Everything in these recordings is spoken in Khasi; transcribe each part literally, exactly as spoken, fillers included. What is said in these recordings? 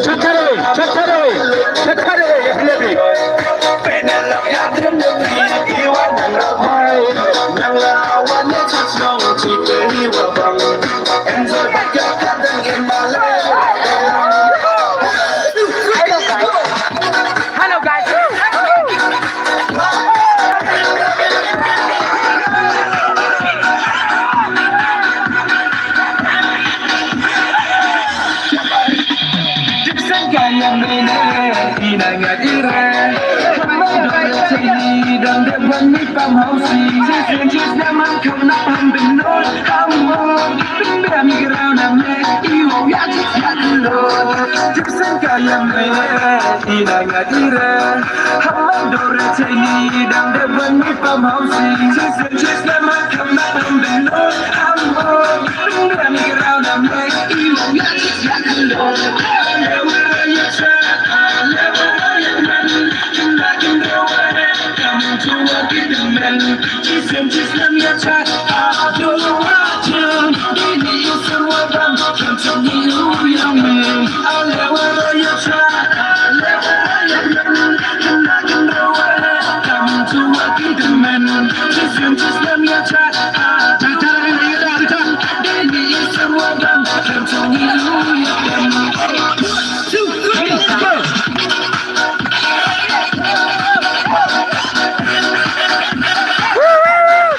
Chatare, chatare, chatare, halebi. Hello, guys.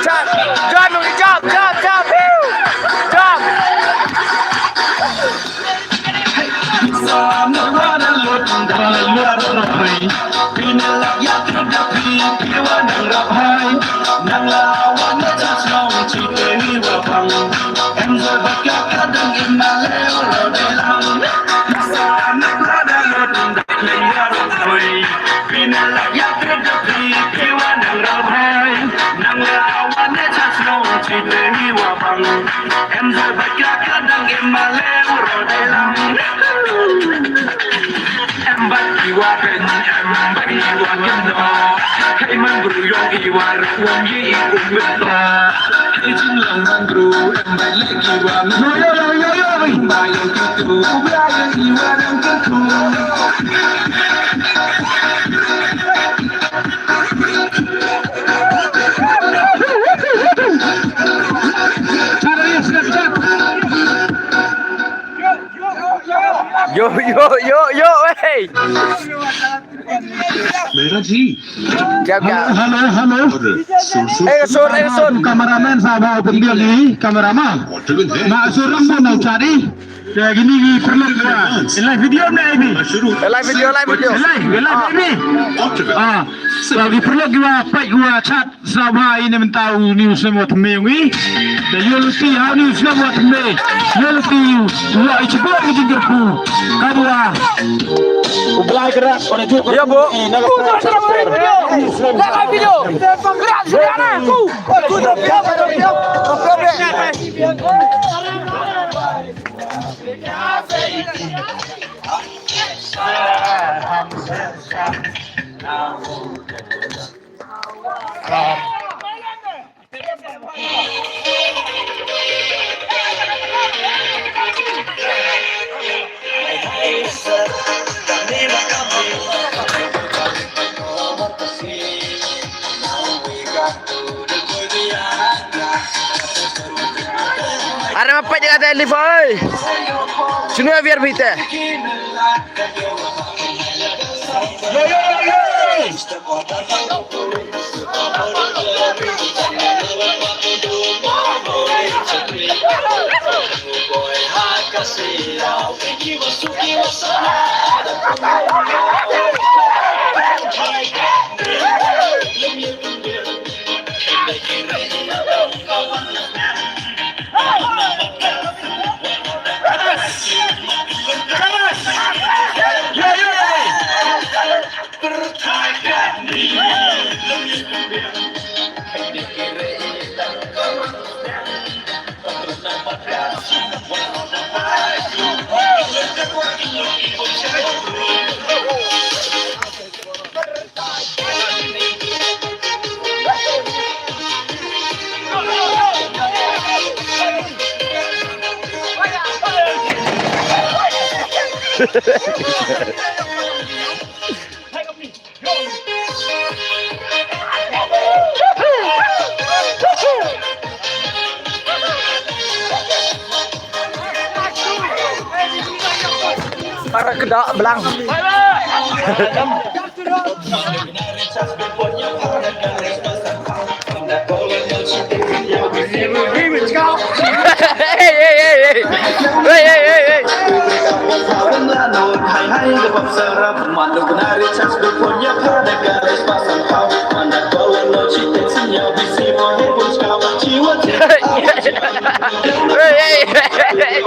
Jump, jump, jump, jump, jump. Yo, yo, yo, yo, hey. Mera ji. Kya, kya? Hello, hello, hello. Ek sur, ek sur. Cameraman sahab, pembiak ni, cameraman. Na sur rambu na cari. Ya, kini ki paralok. Live video na ini. Live video, live video. Live, live ini. Ah, so ki paralok ki wa, peit ki wa chat. Sngewbha ïa mynta u snem wat me ngi. Da ïoh lynti ha u snem wat me. Ïoh lynti u la i chibok ngi jingkyrkhu. Ka dua. U Blai Krak ora juk. Ya, bo. Are ma peit ka te live oi. Sino ya biar bite. Yo, yo, yo, yo. Para keda belang. Hey, hey, hey, hey. Hey, hey, hey, hey. Hey, hey, hey, hey.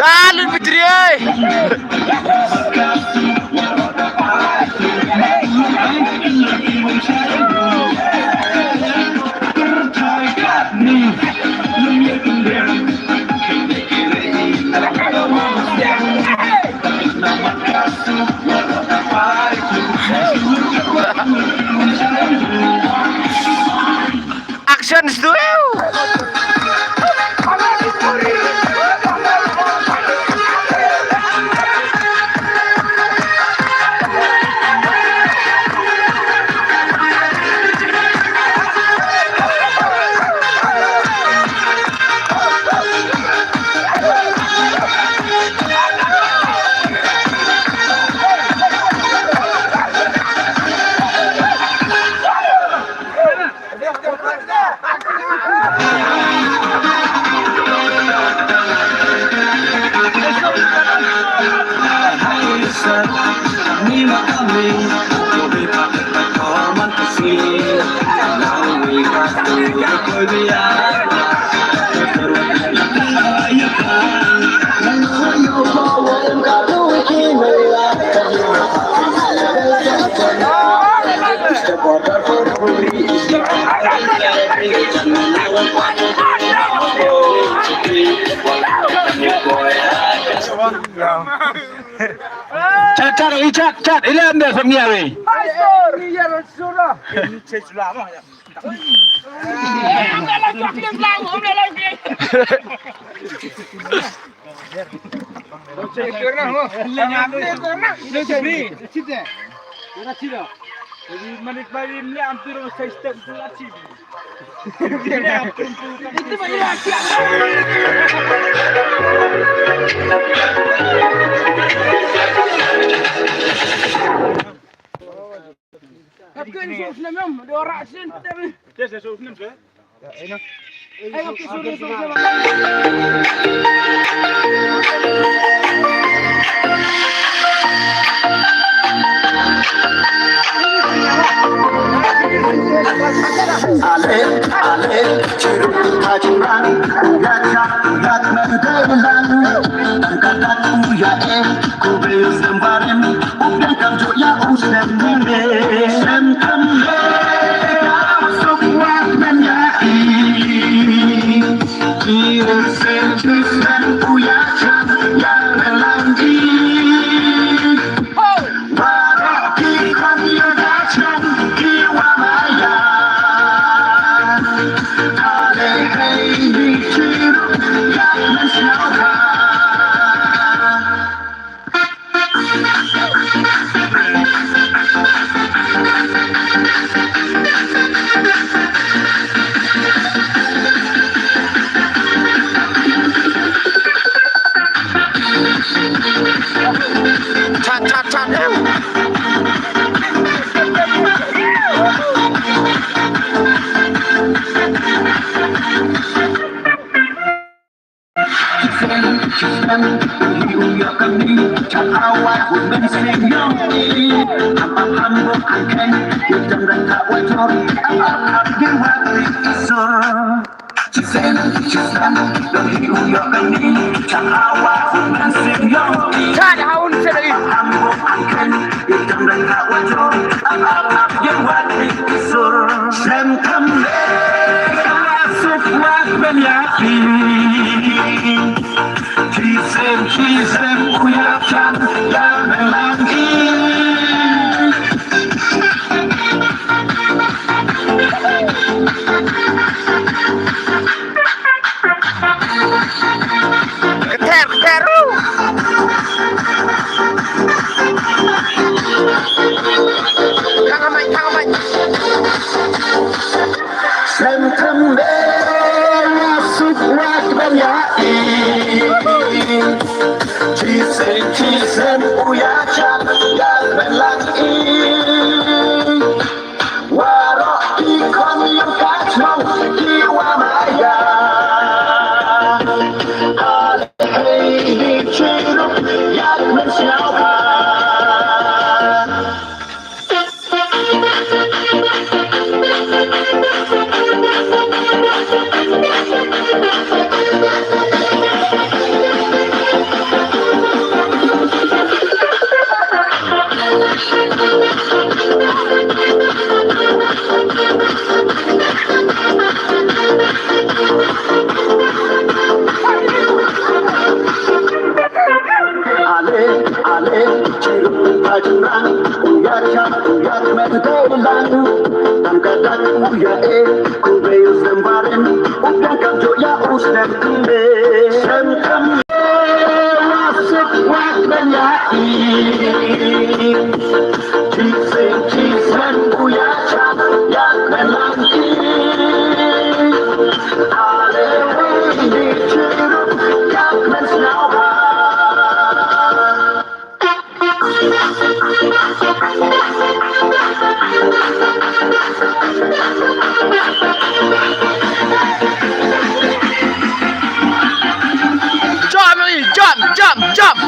Ah, lut putri oi. Action studio. Chat, chat, oi, chat, chat, ila anda samia, wei. Tad haun sedari. Keter, keter. Tang amai, tang amai. Sem kembe la suk wak ban ya i. Chi sem, chi sem u ya chat ya ben lang i. Warok ki khon yong ka chnong ki wa maya. Ale hei di chiruk yak men siaw ha. Ale, ale, chiru pajurang, uya chap, uya met dai lang. Tam kadak uya e, kubei usem barim, upiang kam joya usem kumbe. Sem kam Wasik wak ben ya i. Chisik chisik uya chap yak ben lang i. Ale wei di chirup yak ben snow ha. Jump, Lee, jump, jump, jump.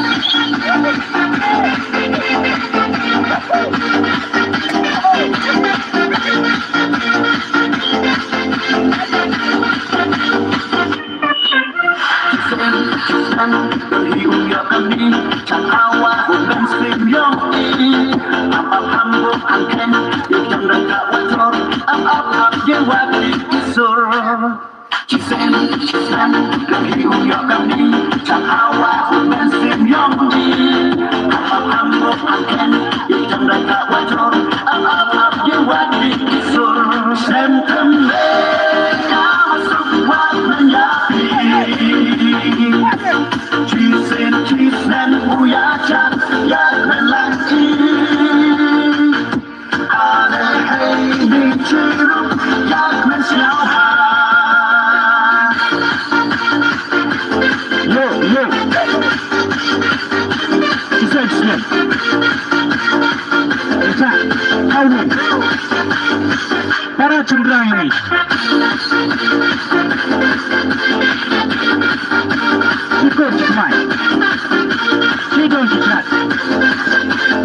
Yo, yo. Sisa, sisa. Esa, kau ni. Para cendera ini. Ikut mai. Sidon kitat.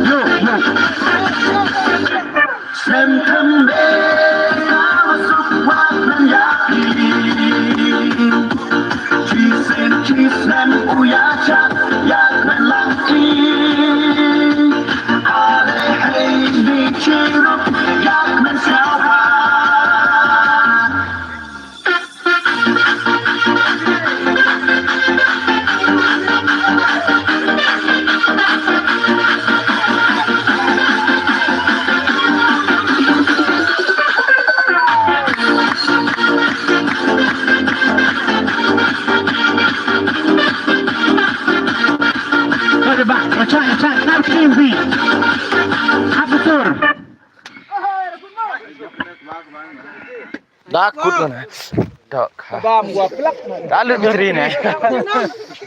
Yo, yo. Sem kembe ka masuk wak men ya i. Chisen chisen uya chat yak men lang i. Ale hei di chirup yak men siaw ha. Oi, ba, ba, chai, chai, kau sini, bi. Apa tur? Da kut mana? Da ka. Bam gua plak. Da lut menteri ni.